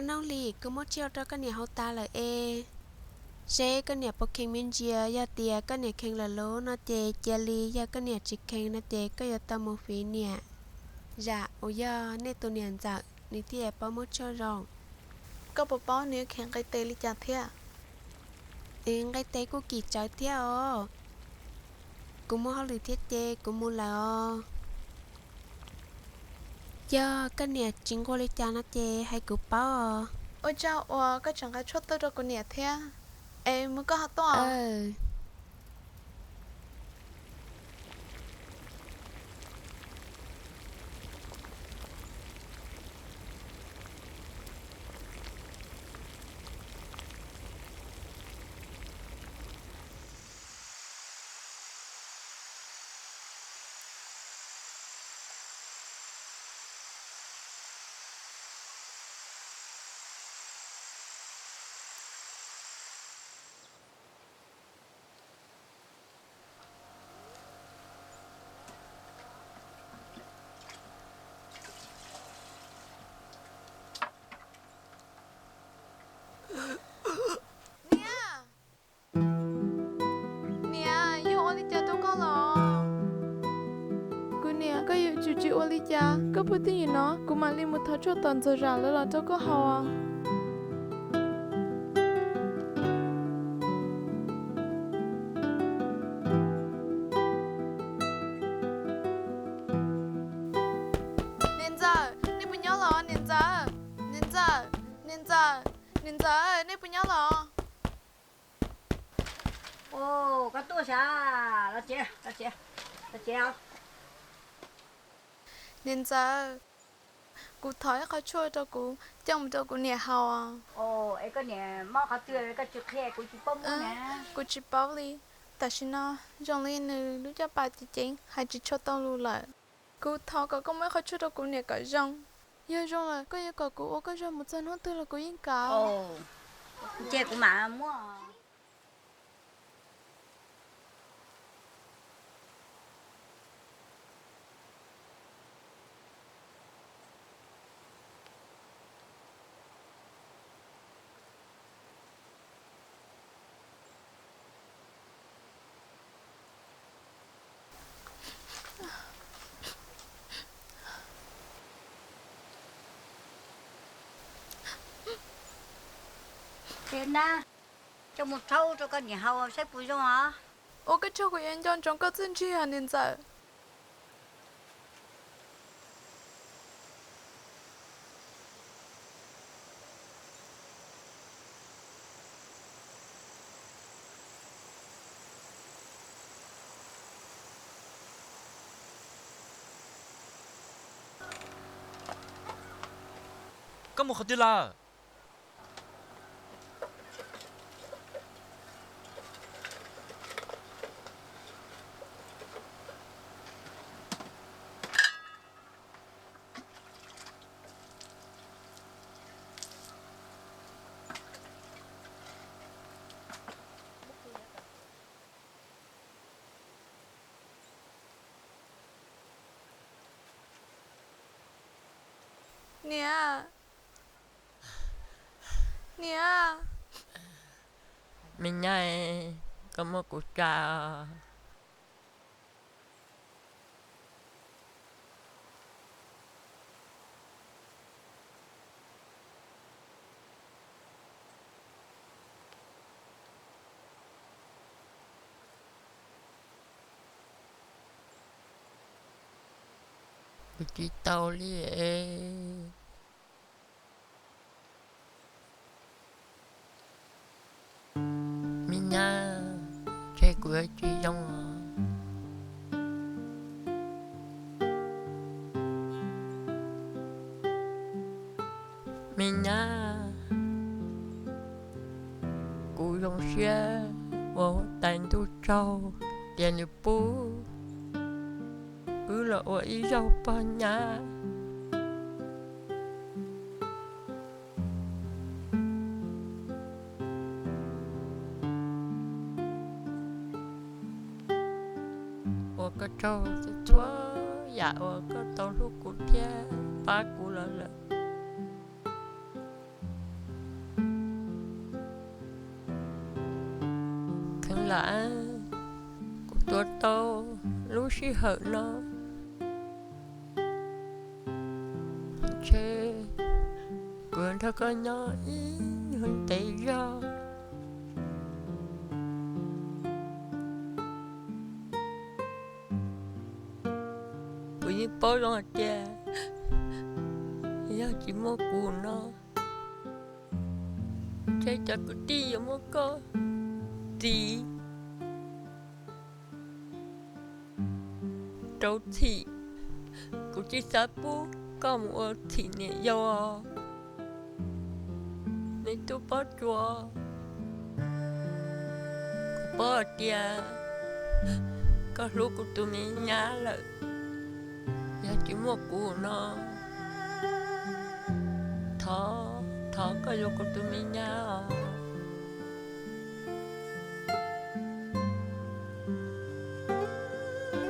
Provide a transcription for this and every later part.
Noog Lis, kuv muab tshuaj rau koj niam haus tas lawm es, seb koj niam puas kheev me ntsis. Yog tias koj niam kheev lawm lub no ces cia li, yog koj niam tsis kheev no ces koj yuav tau mus fiv niam zam uas yog nej tus niam ntxawm, nws thiaj paub muab tshuaj zoo. Koj puas paub nws kheev nqe tes li cas thiab? Nqe tes kuj kim tsawv thiab os. Kuv muaj hauj lwm thiab ces kuv mus lawm os. Yog koj niam tsis nquag li cas no ces hais kuv paub os. Ua tsaug uas koj tseem nqa tshuaj tuaj rau kuv niam thiab. Es mus koj ho tuaj. Niam, niam, yog ua li cas rau koj los? Kuv niam, koj yuav tsum tsis ua li cas. Koj puag tij nim no kuv mam li mus thov tshuaj tom ntxuag zam lawv los rau koj haus. Niam ntxawm, nej puas nyob los niam ntxawm? Niam ntxawm, niam ntxawm, niam ntxawm, nej puas nyob los? Koj tuaj sav, los tsev, los tsev, los tsev os. Niam ntxawm, kuv thov ib qho tshuaj rau kuv coj mus rau kuv niam haus. Es koj niam mob qhov twg koj tsis qhia kuv tsis paub muab na. Kuv tsis paub li. Tam sim no zoo li nws lub caj pas ceev ceev hais tsis tshua tau lus lawm. Kuv thov kom koj muab ib qho tshuaj rau kuv niam kom zoo. Yog zoo lawm koj yuav kom kuv ua koj zog mus txog hnub twg los kuv yeej kam. Ces kuv mam muab. Ces na, coj mus rhaub rau koj niam haus saib puas zoo os. Ua koj tsaug, kuv yuav nco ntsoov koj txiaj ntsig os niam ntxawm. Koj mus qhov twg lawm? Niam, niam. Me nyab, koj muab kuv tsa. Kuv tsis tau li. Me nyab, ntshe kuv yuav tsis zoo os. Me nyab, kuv zoo siab ua huab tais ntuj tsaug tias nws pub wb los ua ib zaug pog nyab. Ua koj tsaug txhua yam uas koj tau hlub kuv thiab pab kuv los lawm. Lam, kuv tuav tau lub sij hawm no, ntshe kuv yuav nrog koj nyob ib nyuag ntev zog. Kuv yeej paub zoo hais tias yog tsis muaj kuv no, ntshe cov kwv tij yuav muab koj txiv rau txhim. Kuv tsis xav pub koj mus ua txhim niam yau os, me tub Pob Tsuas. Kuv paub hais tias koj hlub kuv tus me nyab lawm. Yog tsis muaj kuv no, thov, thov koj yuav kuv tus me nyab os.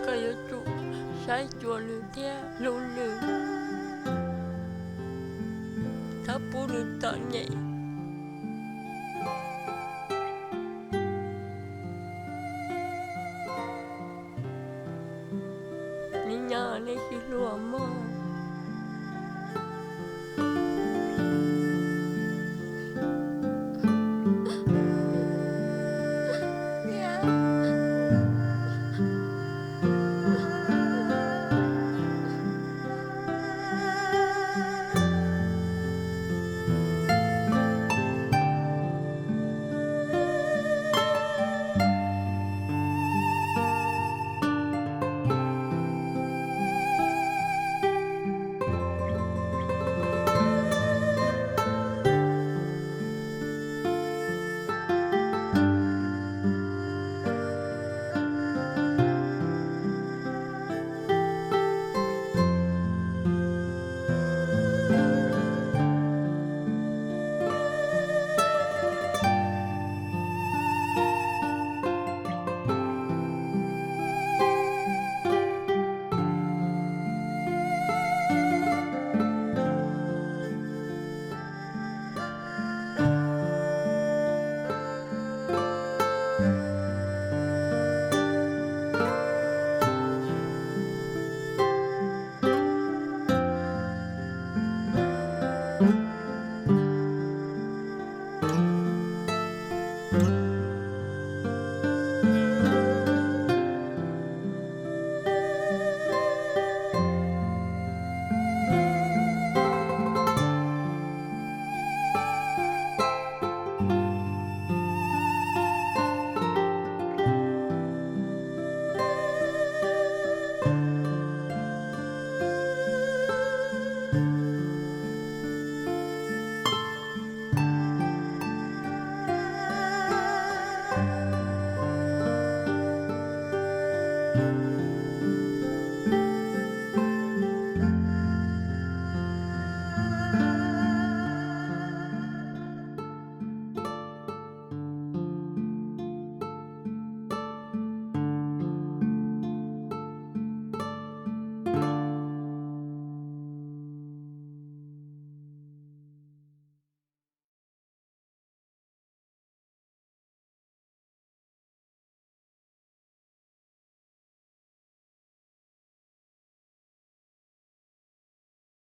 Koj yuav tsum saib xyuas nws thiab hlub nws, txhob pub nws txom nyem. Neb nyob nej sib hlub mog.